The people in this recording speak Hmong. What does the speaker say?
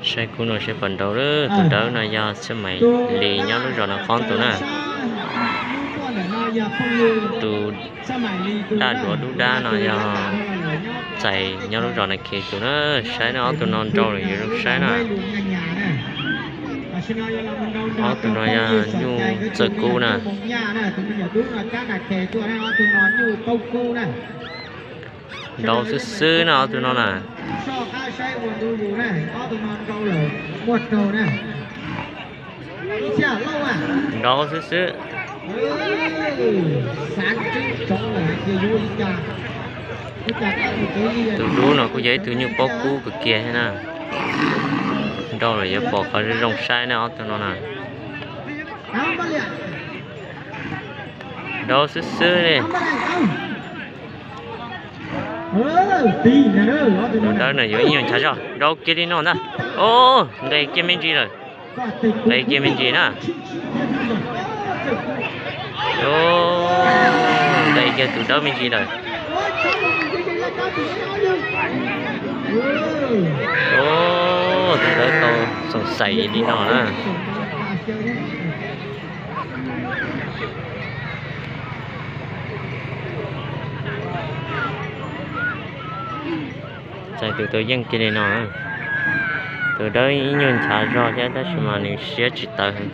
Saib kub no saib puas nrau lawm. Tus dawb no yog Xab Mais Lis nyob lub zos no qhov tus na. Tus daj duav dub dab no yog Txais nyob lub zos no khiav tus na. Saib na, ob tug no nrau lawm yuav zoo saib na. Ob tug no yog nyuj txawj kub na. Nrau xwb xwb na ob tug no na. Nrau xwb xwb. Tus dub no kuj yog ib tug nyuj paub kub kawg kiag thiab na. Nrau lawm yuav pom qhov zoo saib na ob tug no na. Nrau xwb xwb li. Tus dawb no yuav ib nyuag nchav zog, nrau kiag li no ntag. Os, nqes kiag me ntsis lawm. Nqes kiag me ntsis na. Os, nqes kiag tus dawb me ntsis lawm. Os, tus dawb tau xoom xaim li no na. Txais tus tau yeej kiag li no. Tus dawb ib nyuag nchav zog thiab tab sis mas nws siab tsis tawv heev.